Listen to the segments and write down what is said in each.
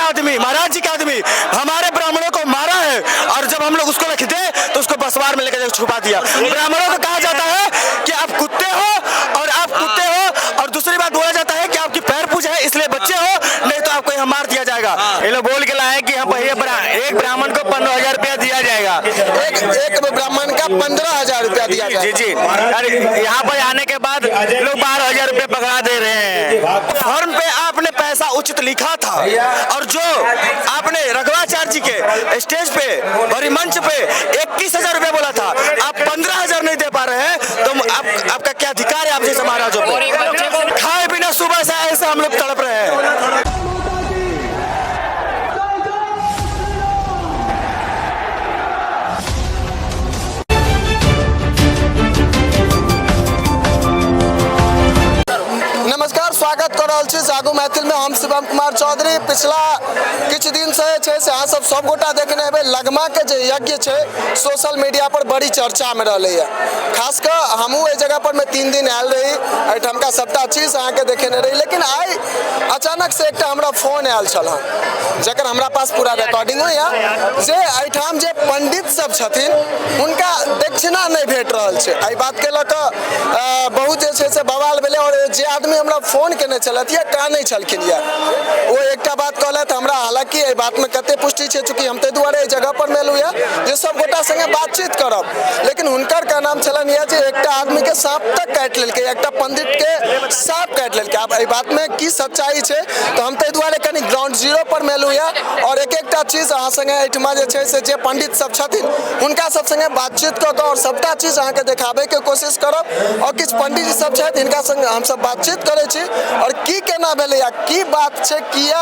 आदमी, महाराज जी के आदमी हमारे ब्राह्मणों को मारा है और जब हम लोग उसको रखते तो उसको बसवार में लेकर छुपा दिया। ब्राह्मणों को कहा जाता है कि आप कुत्ते हो और आप कुत्ते हो, और दूसरी बात बोला जाता है कि आपकी पैर पूजा है इसलिए बच्चे हो, नहीं तो आपको यहाँ मार दिया जाएगा। ये लोग बोल के लाए कि हम एक ब्राह्मण को 15,000 रुपया दिया जाएगा। एक एक ब्राह्मण का 15,000 रुपया दिया जी जाएगा। जी, अरे यहाँ पर आने के बाद लोग 12,000 रुपये पकड़ा दे रहे हैं। फॉर्म पे आपने पैसा उचित लिखा था और जो आपने रघुवाचार्य जी के स्टेज पे बड़ी मंच पे 21,000 रुपया बोला था, आप 15,000 नहीं दे पा रहे हैं तो आपका क्या अधिकार है आप जैसे महाराजों पे? खाए बिना सुबह से ऐसे हम लोग तड़प रहे हैं। नमस्कार, स्वागत कर रहल छी जागू मैथिल में। हम शिवम कुमार चौधरी। पिछला किछु दिन से छै से अहाँ सब सब गोटा देखने हेबै, लगमा के जे यज्ञ छै सोशल मीडिया पर बड़ी चर्चा में रहलै है। खास कऽ हमहूँ एहि जगह पर में 3 दिन आयल रही, एहिठामका सबटा चीज अहाँके देखेने रही। लेकिन आइ अचानक से एकटा हमरा फोन आयल छल हँ, जकर हमरा पास पूरा रिकॉर्डिंगो यऽ, जे एहिठाम जे पंडित सब छथिन हुनका दक्षिणा नहि भेट रहल छै। एहि बातके लऽ कऽ बहुत जे छै से बवाल भेलै। और जे आदमी हमरा फोन केने छलथि या कानै छलखिन या, ओ एकटा बात कहलथि हमरा, हालांकि एहि बातमे कते पुष्टि छै, चूँकि हम ताहि दुआरे एहि जगह पर मेलहुँ यऽ जे सब गोटा संगे बातचीत करब। लेकिन हुनकर का नाम छलनि यऽ जे एकटा आदमीके साँप तक काटि लेलकै, एकटा पंडितके साँप काटि लेलकै। आब एहि बातमे की सच्चाई छै तऽ हम ताहि दुआरे कनि ग्राउंड जीरो पर मेलहुँ यऽ और एक एकटा चीज अहाँ संगे एहिठमा जे छै से जे पंडित सब छथिन हुनका सब संगे बातचीत कऽ कऽ और सबटा चीज अहाँके देखाबैके कोशिश करब। और किछु पंडित सब छथि, हिनका संगे हमसब बातचीत करै छी और की केना भेलै या की बात छै, किया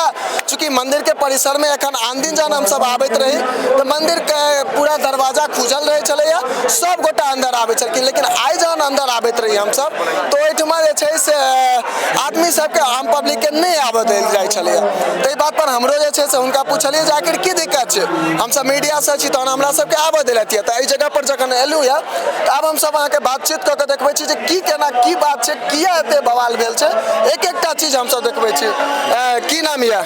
चूँकि मंदिर के परिसर में एखन आन दिन जहन हमसब आबैत रही तऽ मंदिर के पूरा दरवाजा खुजल रहै छलैया, सब गोटा अंदर आबै छलखिन। लेकिन आइ जहन अंदर आबैत रही हमसब तऽ ओहिठमा जे छै से आदमी सबके, आम पब्लिक के नहि आबऽ देल जाइ छलैया। ताहि बात पर हमरो जे छै से हुनका पुछलियै जे आखिर की दिक्कत छै, हमसब मीडिया से छी तहन हमरा सबके आबऽ देलथि यऽ। तऽ एहि जगह पर जखन एलहुँ यऽ तऽ आब हमसब अहाँके बातचीत कऽ के देखबै छी जे की केना की बात छै, किया एते बवाल भेल छै, एक एकटा चीज हमसब देखबै छी। की नाम यऽ?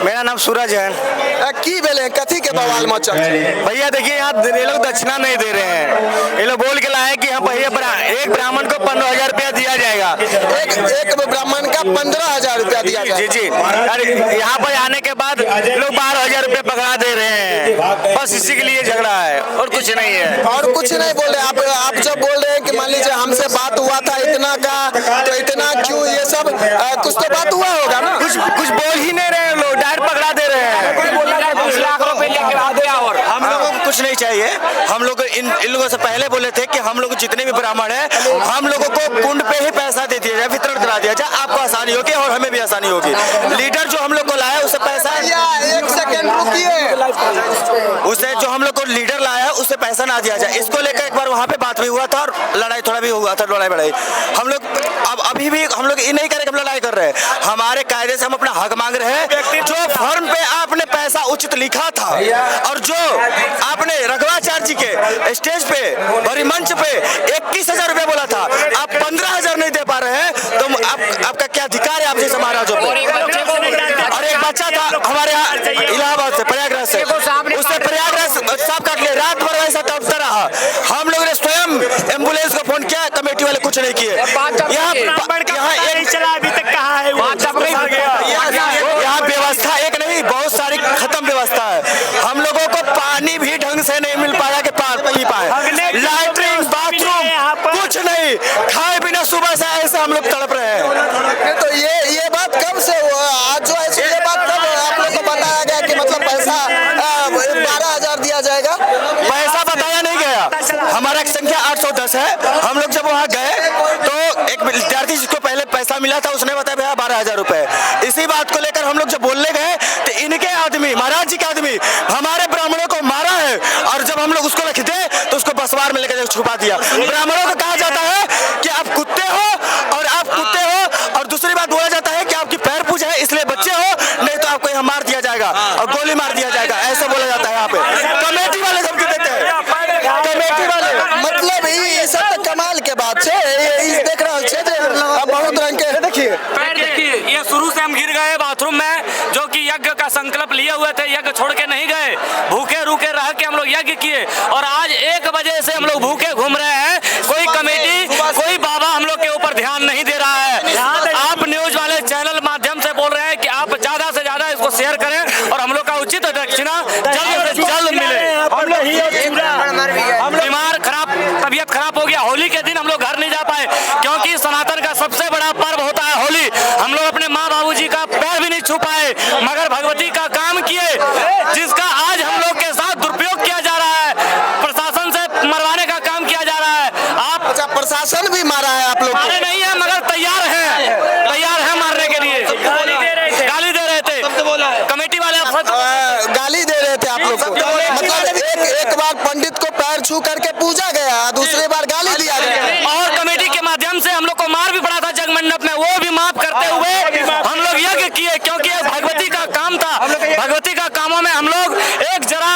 मेरा नाम सूरज है। की भेलै, कथी के बवाल मचल छै? भैया देखिए, यहाँ ये लोग दक्षिणा नहीं दे रहे हैं। ये लोग बोल के लाए कि हम भैया एक ब्राह्मण को 15,000 रुपया दिया जाएगा। एक एक ब्राह्मण का 15,000 रुपया दिया जाएगा। जी जी, अरे यहाँ पर आने के बाद लोग 12,000 रुपये पकड़ा दे रहे हैं। बस इसी के लिए झगड़ा है और कुछ नहीं है। और कुछ नहीं बोल रहे आप जब बोल रहे हैं कि मान लीजिए हमसे बात हुआ था इतना का, तो इतना क्यों, ये सब कुछ तो बात हुआ होगा ना। कुछ कुछ बोल ही नहीं रहे हैं लोग, डायरेक्ट पकड़ा दे रहे हैं। लाख रुपए लेके आ गया। और हम लोगों को कुछ नहीं चाहिए। हम लोग इन लोगों से पहले बोले थे कि हम लोग जितने भी ब्राह्मण हैं हम लोगों को कुंड पे ही पैसा दे दिया जाए, वितरण करा दिया जाए, आपको आसानी होगी और हमें भी आसानी होगी। लीडर जो हम लोग को लाया उसे पैसा, एक सेकेंड रुकिए, उसे जो हम लोग को लीडर लाया है उसे पैसा ना दिया जाए, इसको लेकर एक बार वहाँ पे बात भी हुआ था और लड़ाई थोड़ा भी हुआ था, लड़ाई बढ़ाई। हम लोग अब अभी भी हम लोग ये नहीं करें कि हम लड़ाई कर रहे हैं, हमारे कायदे से हम अपना हक मांग रहे हैं। जो फॉर्म पे आपने पैसा उचित लिखा था और जो आपने रघुवाचार्य जी के स्टेज पे बड़ी मंच पे 21,000 रुपया बोला था, आप 15,000 नहीं दे पा रहे हैं तो आपका क्या अधिकार है आप जैसे महाराजों पे? और एक बच्चा था हमारे यहाँ इलाहाबाद से, प्रयागराज से, उससे प्रयागराज सांप काट लिया, रात भर वैसा तड़पता रहा। हम लोगों ने स्वयं एम्बुलेंस को फोन किया, कमेटी वाले कुछ नहीं किए। यहाँ एक चला अभी तक कहाँ है, यहाँ व्यवस्था एक नहीं, बहुत सारी खत्म व्यवस्था है। हम लोगों को पानी भी ढंग से नहीं मिल पाया कि पी पाए, लैट्रिन बाथरूम कुछ नहीं, खाए बिना सुबह से ऐसे हम लोग तड़प रहे हैं। तो ये बात कब से हुआ? आज जो है ये बात कब आप लोग को बताया गया कि मतलब पैसा 12,000 दिया जाएगा? पैसा बताया नहीं गया। हमारा संख्या 810 है। हम लोग जब वहाँ गए तो एक विद्यार्थी जिसको पहले पैसा मिला था उसने बताया भैया 12,000 रुपए। इसी बात को लेकर हम लोग जब बोलने गए तो इनके आदमी, महाराज जी के आदमी हमारे ब्राह्मणों को मारा है और जब हम लोग उसको रखते तो उसको बसवार में लेकर छुपा दिया। ब्राह्मणों को कहा जाता है कि आप कुत्ते हो और आप कुत्ते हो, और दूसरी बात बोला जाता है कि आपकी पैर पूजा है इसलिए बच्चे हो, नहीं तो आपको यहाँ मार दिया जाएगा और गोली मार दिया जाएगा, ऐसा बोला जाता है। यहाँ पे कमेटी वाले धमकी देते हैं, कमेटी वाले। मतलब ये सब तो कमाल के बात है, ये देख रहा है बहुत रंग के। देखिए पैर देखिए, ये शुरू से हम गिर गए बाथरूम में, जो कि यज्ञ का संकल्प लिए हुए थे, यज्ञ छोड़ के नहीं गए, भूखे रूखे रह के हम लोग यज्ञ किए और आज 1 बजे से हम लोग भूखे घूम रहे हैं। कोई कमेटी, कोई बाबा हम लोग के ऊपर ध्यान नहीं दे रहा है। आप न्यूज वाले चैनल माध्यम से बोल रहे हैं कि आप ज्यादा से ज्यादा इसको शेयर करें और हम लोग का उचित दक्षिणा जल्द से जल्द मिले। बीमार, खराब, तबीयत खराब हो गया। होली के दिन हम लोग घर नहीं जा पाए क्योंकि सनातन का सबसे बड़ा पर्व होता है होली। हम लोग अपने माँ बाबूजी का पैर भी नहीं छू पाए, मगर भगवती का काम किए, जिसका आज हम लोग के साथ दुरुपयोग किया जा रहा है। प्रशासन से मरवाने का काम किया जा रहा है। आप अच्छा, प्रशासन भी मारा है आप लोग को? मारे नहीं है मगर तैयार हैं, तैयार हैं मारने के लिए। गाली दे रहे थे, गाली दे रहे थे कमेटी वाले अफसर, गाली दे रहे थे आप लोग को। मतलब एक बार पंडित को पैर छू करके पूजा गया, दूसरी बार गाली दिया गया। और कमेटी के माध्यम से हम लोग को मार भी पड़ा था जग मंडप में, वो भी माफ करते हुए हम लोग यज्ञ किए क्योंकि ये भगवती का काम था। भगवती का कामों में हम लोग एक जरा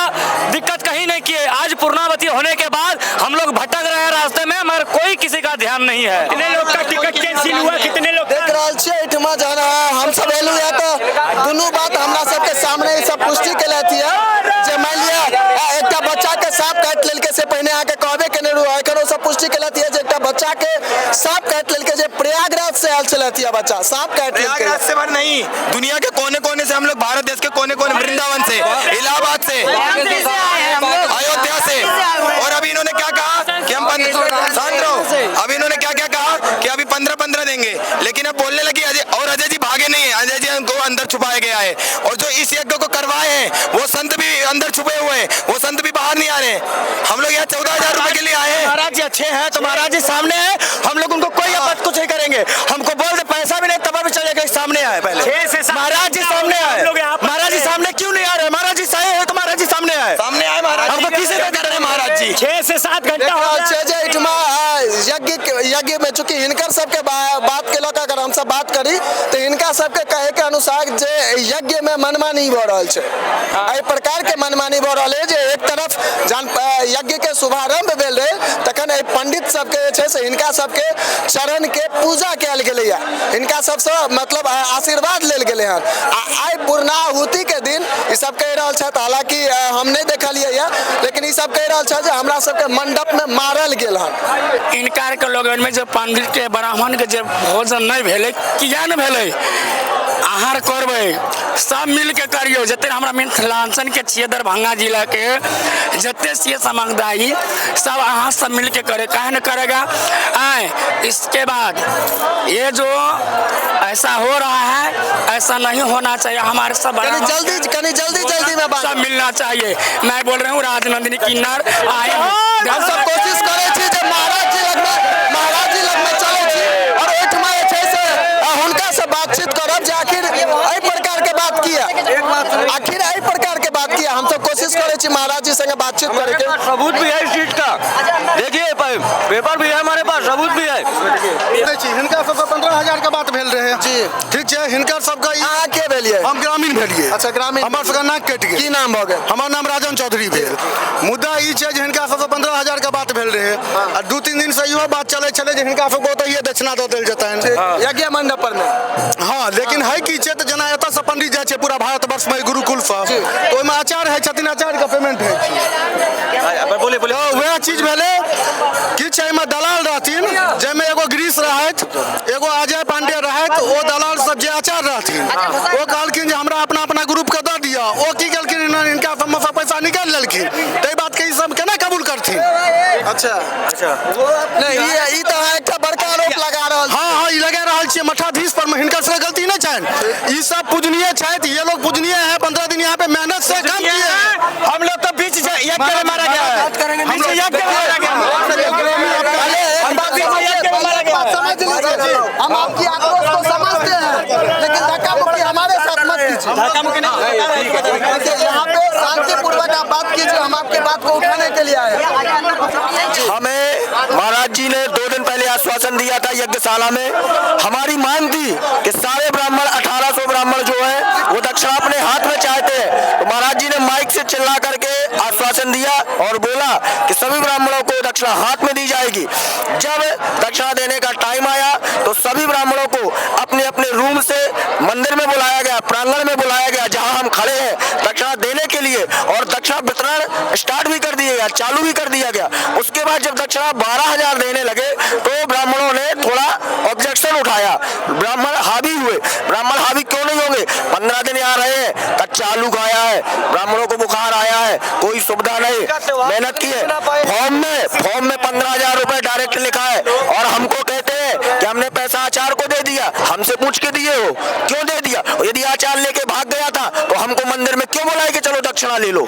दिक्कत कहीं नहीं किए। आज पूर्णावती होने के बाद हम लोग भटक रहे हैं रास्ते में, मगर कोई किसी का ध्यान नहीं है। कितने लोग का टिकट कैंसिल हुआ, कितने लोग देख रहल छियै एहिठमा जहन हम सब एलहुँ या तऽ दुनू बात हमरा सबके सामने ई सब पुष्टि केलथि है जे मानि लिअ एकटा बच्चा के सांप काटि लेलकै से पहिने अहाँके कहबे केने रहू, एखन ओ सब पुष्टि केलथि है जे एकटा बच्चा के सांप काटि लेलकै, जे प्रयागराज से आयल छलथि है बच्चा, सांप काटि लेलकै। प्रयागराज से बाहर नहीं, दुनिया के कोने कोने से हम लोग, भारत देश के कोने कोने, वृंदावन से, इलाहाबाद से, अयोध्या से। और अभी इन्होंने क्या कहा कि हम शांत रहो। अभी इन्होंने क्या क्या कहा कि अभी 15-15 देंगे, लेकिन अब बोलने लगी अजय, और अजय जी भागे नहीं है, अजय जी को अंदर छुपाया गया है। और जो इस यज्ञ को करवाए हैं वो संत भी अंदर छुपे हुए हैं, वो संत भी बाहर नहीं आ रहे हैं। हम लोग यहाँ 14,000 रुपए के लिए आए हैं। महाराज जी अच्छे हैं तो महाराज जी सामने है, हम लोग उनको कोई आपत्ति कुछ नहीं करेंगे। हमको बोल दे पैसा भी नहीं तब भी चलेगा, सामने आए पहले। महाराज जी सामने आए, महाराज जी सामने क्यों नहीं आ रहे? महाराज जी आए हैं तो महाराज जी सामने आए, सामने आए महाराज। हमको किसी से डर है महाराज जी। 6 से 7 घंटा देख हो रहल गया। छियै जे एहिठमा यज्ञ में चूँकि हिनकर सबके बात के लऽ कऽ अगर हमसब बात करी तऽ हिनका सबके कहे के अनुसार जे यज्ञ में मनमानी भऽ रहल छै, एहि प्रकार के मनमानी भऽ रहल है जे एक तरफ जहन यज्ञ के शुभारंभ भेल रहै तखन एहि पंडित सबके जे छै से हिनका सबके चरण के पूजा कयल गेलैया, हिनका सबसँ मतलब आशीर्वाद लेल गेलै हन। आ आइ पूर्णाहुति के दिन ई सब कहि रहल छथि, हालांकि हम नहि देखलियै ये, लेकिन ई सब कहि रहल छथि जे हमरा सबके मंडप में मारल गेल हन। इनकार के लोगन में जे पंडित के ब्राह्मण के जे भोजन नहीं भेलै, किया नहि भेलै? आहार करबै, सब मिलके करियौ। जते हमरा मिथिलांचल के छियै, दरभंगा जिला के जते छियै समुदायी, सब अहाँ सब मिलके करे, काहे न करेगा? आए इसके बाद ये जो ऐसा हो रहा है ऐसा नहीं होना चाहिए। हमारे सब कनी ब्राह्मण जल्दी, कनी जल्दी जल्दी में बात सब मिलना चाहिए। मैं बोल रहा हूँ राजनंदिनी किन्नर आए। हम सब कोशिश करै छी जे महाराज जी लगमे, महाराज जी लगमे चलै छी और ओहिठमा जे छै से हुनका से बातचीत करब जे आखिर एहि प्रकार के बात किया, आखिर एहि प्रकार के बात किया। हम सब कोशिश करै छी महाराज जी संगे बातचीत करे के। सबूत भी है इस चीज का, देखिए पेपर भी है हमारे पास, सबूत भी है। हिनका सबके 15,000 के बात भेल रहे जी ठीक छै। हिनकर सबके अहाँ के भेलियै? हम ग्रामीण भेलियै। अच्छा, ग्रामीण। हमर सबके नाक कटि गेल। की नाम भऽ गेल? हमर नाम राजन चौधरी भेल। मुद्दा ई छै जे हिनका सबके 15,000 के बात भेल रहे आ 2-3 दिन से इहो बात चलै छलै जे हिनका सबके ओतहिए दक्षिणा दऽ देल जेतनि यज्ञ मंडप पर में। हाँ, लेकिन है की छै तऽ जेना एतऽ से पंडित जाइ छै पूरा भारतवर्ष में गुरुकुल सब, तऽ ओहिमे आचार्य होइ छथिन, आचार्य के पेमेंट होइ छै। बोले बोले तऽ वएह चीज भेलै। किछु एहिमे दलाल रहथिन, जाहिमे एगो गिरीश रहथि, एगो अजय पांडे रहथि। ओ दलाल सब जे आचार्य रहथिन ओ कहलखिन जे हमरा अपना अपना ग्रुपके दऽ दिअ। ओ की केलखिन, हिनका सबमे सँ पैसा निकालि लेलखिन। ताहि बातके ई सब केना कबूल करथिन? अच्छा अच्छा, नहीं ई तऽ अहाँ एकटा बड़का आरोप लगा रहल छी। हाँ हाँ, ई लगा रहल छियै मठाधीश पर में, हिनकर सबके गलती नहीं छनि। ई सब पूजनीय छथि, ये लोग पूजनीय है, 15 दिन यहाँ पे मेहनत से काम किए हैं। हम लोग तो बीच यज्ञ में मारा गया है, बीच यज्ञ में मारा गया है। पहले एक बात समझिए, पहले एक बात समझ लीजिए, हम आपकी आक्रोश को समझते हैं, लेकिन धक्का मुक्की हमारे साथ मत कीजिए। देखिए यहाँ पे शांतिपूर्वक आप बात कीजिए, हम आपकी बात को उठाने के लिए आए हैं। हमें महाराज जी ने 2 दिन पहले आश्वासन दिया था यज्ञशाला में, हमारी मांग थी कि सारे ब्राह्मण 1800 ब्राह्मण जो है वो दक्षिणा अपने हाथ में चाहते हैं, तो महाराज जी ने माइक से चिल्ला करके आश्वासन दिया और बोला कि सभी ब्राह्मणों को दक्षिणा हाथ में दी जाएगी। जब दक्षिणा देने का टाइम आया तो सभी ब्राह्मणों को अपने अपने रूम से मंदिर में बुलाया गया, प्रांगण में बुलाया गया, जहां हम खड़े गया, चालू भी कर दिया गया। उसके बाद जब दक्षिणा 12,000 देने लगे तो ब्राह्मणों ने थोड़ा ऑब्जेक्शन उठाया, ब्राह्मण हावी हुए। ब्राह्मण हावी क्यों नहीं होंगे? 15 दिन यहाँ रहे हैं, कच्चा आलू खाया है, ब्राह्मणों को बुखार आया है, कोई सुविधा नहीं, मेहनत की है। फॉर्म में 15,000 रुपए डायरेक्ट लिखा है और हमको कहते हैं कि हमने पैसा आचार को दे दिया। हमसे पूछ के दिए हो, क्यों दे दिया? और यदि आचार लेके भाग गया था तो हमको मंदिर में क्यों बुलाए कि चलो दक्षिणा ले लो?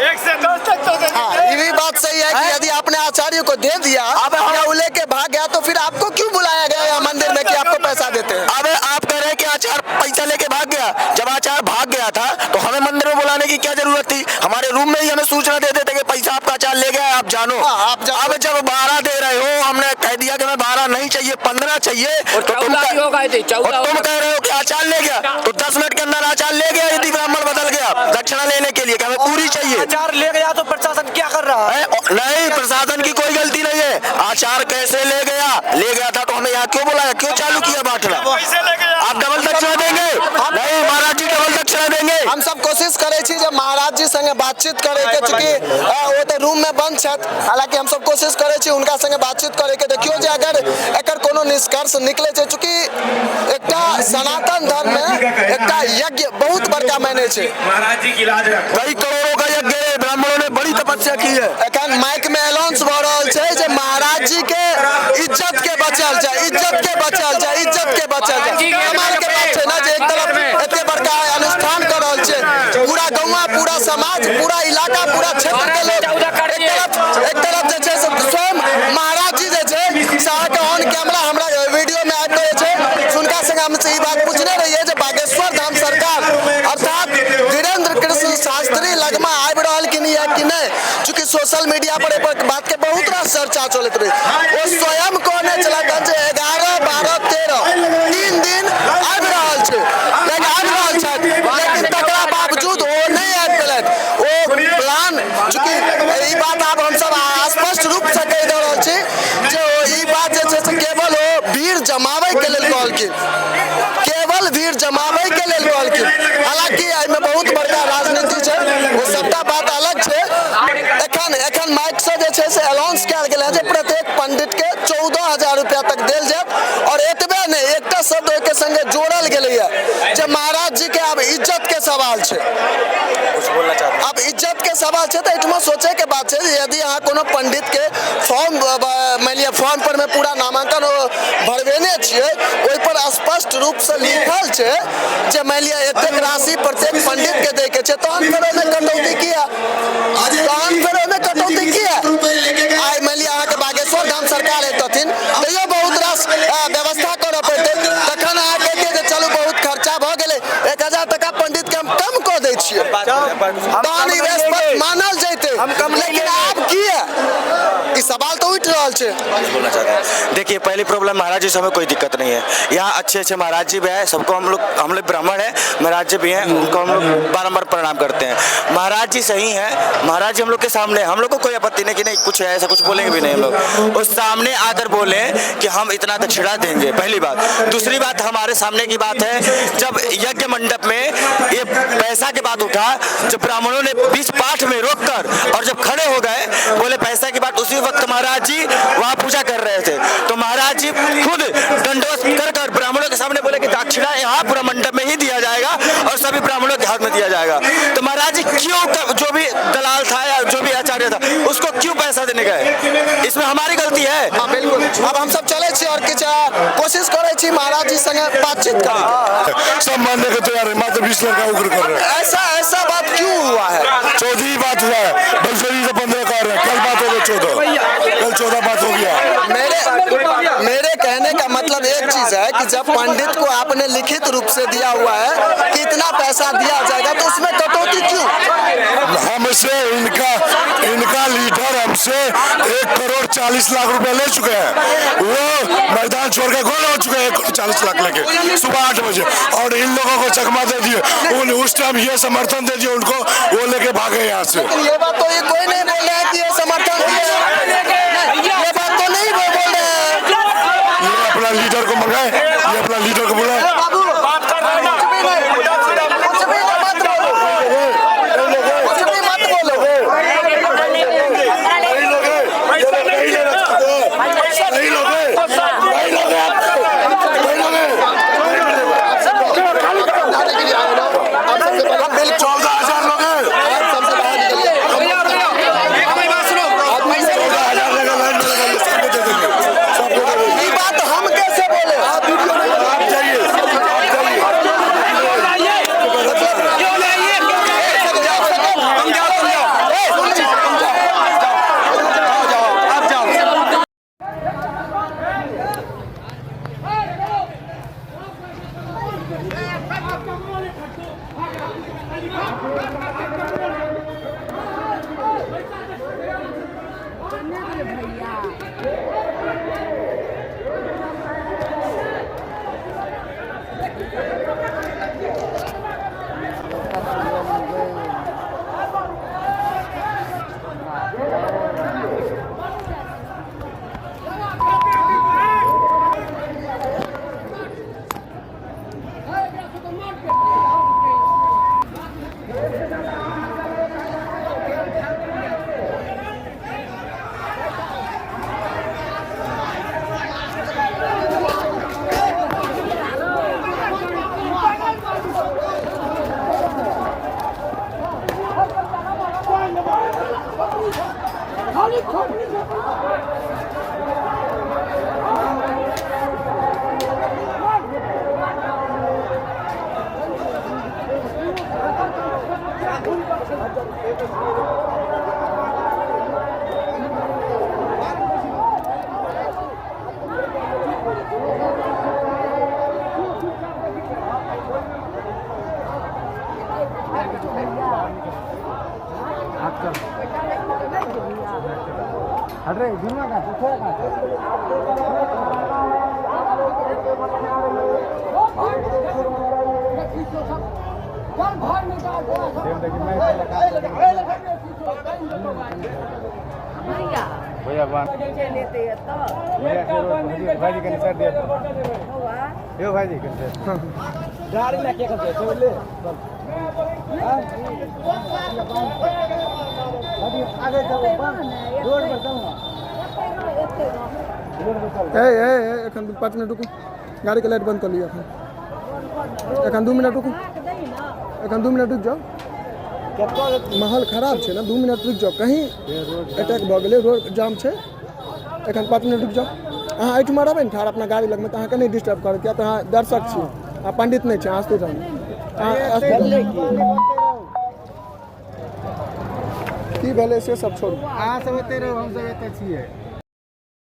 हाँ, ये भी बात सही है कि यदि आपने आचार्य को दे दिया अब हम- या वो लेके भाग गया तो फिर आपको क्यों बुलाया गया यहाँ मंदिर में कि आपको पैसा देते हैं? अब आप कह रहे हैं कि आचार पैसा लेके भाग गया। जब आचार भाग गया था तो हमें मंदिर में बुलाने की क्या जरूरत थी? हमारे रूम में ही हमें सूचना दे देते कि पैसा आपका आचार ले गया है, आप जानो। हाँ, आप जानो। अब जब 12 दे रहे हो, हमने कह दिया कि हमें 12 नहीं चाहिए, 15 चाहिए, तो तुम 14 भी होगा यदि, 14 और तुम होगा। कह रहे हो कि आचार ले गया, तो 10 मिनट के अंदर आचार ले गया। यदि ब्राह्मण बदल गया दक्षिणा लेने के लिए कि हमें पूरी चाहिए, आचार ले गया तो प्रशासन क्या कर रहा है? है? नहीं, प्रशासन की कोई गलती नहीं है। आचार कैसे ले गया? ले गया था तो हमें यहाँ क्यों बुलाया? क्यों चालू किया बांटना? आप डबल दक्षिणा देंगे? नहीं महाराज जी, डबल दक्षिणा देंगे। हम सब कोशिश करै छी जे महाराज जी संगे बातचीत करे के, चूँकि ओ तऽ रूम में बंद छथि। हालांकि हम सब कोशिश करै छी हुनका संगे बातचीत करे के। देखियो जे अगर एकर कोनो निष्कर्ष निकले छै, चूँकि एकटा सनातन धर्म में एकटा यज्ञ बहुत बड़का मायने छै। महाराज जी की लाज रखो। कई करोड़ों का यज्ञ है, ब्राह्मणों ने बड़ी तपस्या की है। एखन माइक में अनाउंस भऽ रहल छै जे महाराज जी के इज्जत के बचायल जाय, इज्जत के बचायल जाय, इज्जत के बचायल जाय। कमाल के बात छै ना जे एक तरफ एते बड़का अनुष्ठान कर रहल छै, पूरा गौवा, पूरा समाज, पूरा इलाका, पूरा क्षेत्र के लोग, एक तरफ जे छै से स्वयं महाराज जी जे छै से अहाँके ऑन कैमरा हमरा वीडियो में आबि के जे छै हुनका संगे हम ई बात पूछने रहियै जे बागेश्वर धाम सरकार अर्थात धीरेन्द्र कृष्ण शास्त्री लगमा आबि रहलखिन या कि नहि। चूँकि सोशल मीडिया पर एहि बात के बहुत रास चर्चा चलैत रहै, ओ स्वयं कहने छलथि हन जे 11, 12, 13 3 दिन आबि रहल छै, लेकिन आबि रहल छथि, लेकिन तकरा बावजूद ओ नहि आबि पेलथि। ओ प्लान, चूँकि ई बात आब हमसब स्पष्ट रूपसँ कहि दऽ रहल छी जे ओ ई बात जे छै से केवल ओ भीड़ जमाबैके लेल कहलखिन, केवल भीड़ जमाबैके लेल कहलखिन। हालांकि एहिमे बहुत बड़का राजनीति छै, ओ सबटा बात अलग छै। एखन माइक से जे छै से अनाउंस कयल गेल है जे प्रत्येक पंडित के 14,000 रुपया तक देल जायत। और एतबे नहि, एकटा शब्द ओहिके संगे जोड़ल गेलैया जे महाराज जी के आब इज्जत के सवाल छै। आब इज्जत के सवाल छै तऽ एहिठमा सोचै के बात छै जे यदि अहाँ कोनो पंडित के फॉर्म मानि लिअ फॉर्म पर में पूरा नामांकन भरबेने छियै, ओहि पर स्पष्ट रूप से लिखल छै जे मानि लिअ एतेक राशि प्रत्येक पंडित के दै के छै, तहन फेर ओहिमे कटौती किया? तहन फेर ओहिमे कटौती किया? आइ मानि लिअ अहाँके बागेश्वर धाम सरकार अबितथिन तैयो बहुत रास व्यवस्था करऽ पड़तै, तखन अहाँ कहितियै जे चलू बहुत खर्चा भऽ गेलै, 1000 टका पंडित के हम कम कऽ दै छियै, तहन ई स्पष्ट मानल जैतै। लेकिन आब किया? ई सवाल तो उठि रहल छै। बोलना चाहते हैं। देखिए, पहली प्रॉब्लम महाराज जी से हमें कोई दिक्कत नहीं है। यहाँ अच्छे अच्छे महाराज जी भी हैं, सबको हम लोग ब्राह्मण हैं, महाराज जी भी हैं, उनको हम लोग बारम्बार प्रणाम करते हैं। महाराज जी सही हैं, महाराज जी हम लोग के सामने, हम लोग को कोई आपत्ति नहीं कि नहीं कुछ है, ऐसा कुछ बोलेंगे भी नहीं हम लोग। उस सामने आकर बोले कि हम इतना दक्षिणा देंगे, पहली बात। दूसरी बात हमारे सामने की बात है, जब यज्ञ मंडप में ये पैसा के बात उठा, जब ब्राह्मणों ने बीच पाठ में रोक कर और जब खड़े हो गए बोले पैसा की बात, उसी वक्त महाराज जी वहाँ पूजा कर रहे थे, तो महाराज जी खुद दंडवत कर कर ब्राह्मणों के सामने बोले कि दक्षिणा यहाँ पूरा मंडप में ही दिया जाएगा और सभी ब्राह्मणों के हाथ में दिया जाएगा। तो महाराज जी क्यों जो भी दलाल था या जो भी आचार्य था उसको क्यों पैसा देने गए? इसमें हमारी गलती है। हाँ बिल्कुल। अब हम सब चले छी और किछु कोशिश करै छी महाराज जी संगे बातचीत करै। सब मानने को तैयार है, मात्र 20 लड़का उग्र कर रहे हैं। ऐसा ऐसा बात क्यों हुआ है? 14 बात हुआ है, बलसरी से 15 कर रहे हैं, कल बात हो गई 14, कल 14 बात हो गया। मेरे कहने का मतलब एक चीज है कि जब पंडित को आपने लिखित रूप से दिया हुआ है कि इतना पैसा दिया जाएगा तो उसमें कटौती क्यों? हमसे इनका लीडर हमसे 1,40,00,000 रुपए ले चुके हैं। वो मैदान छोड़ के गोल हो चुके हैं 1,40,00,000 लेके सुबह 8 बजे, और इन लोगों को चकमा दे दिए। उन उस टाइम ये समर्थन दे दिए उनको, वो लेके भागे यहाँ से। ये बात तो ये कोई नहीं बोल रहा है कि ये समर्थन दिए, ये बात तो नहीं बोल रहे हैं। ये अपना लीडर को मंगाए, ये अपना लीडर को बुलाए। बाबू कुछ भी नहीं, कुछ भी मत बोलो, कुछ भी मत बोलो। वही लोग हैं, वही लोग हैं आपके, वही लोग हैं। समझाने के लिए आए ना, आप सबसे पहले 14,000 लोग हैं, आप सबसे बाहर निकलिए। 14,000 लेकर लाइन में लगाइए, सबको दे देंगे, सबको दे देंगे। ई बात हम कैसे बोले? आप जाइए, आप जाइए। ए ए ए, एखन 5 मिनट रुकू, गाड़ीके लाइट बंद कऽ लिअ। एखन एखन 2 मिनट रुकू, एखन 2 मिनट रुकि जाउ। माहौल खराब छै ने, 2 मिनट रुकि जाउ, कहीं अटैक भऽ गेलै, रोड जाम छै। एखन 5 मिनट रुकि जाउ। अहाँ एहिठुमा रहबै ने ठाढ़ अपना गाड़ी लगमे, तऽ अहाँके नहि डिस्टर्ब करत, किया तऽ अहाँ दर्शक छी, अहाँ पंडित नहि छी। अहाँ स्थिर रहू, अहाँ स्थिर रहू। की भेलै से सब छोड़ू। अहाँ सब एते रहू, हम सब एते छियै।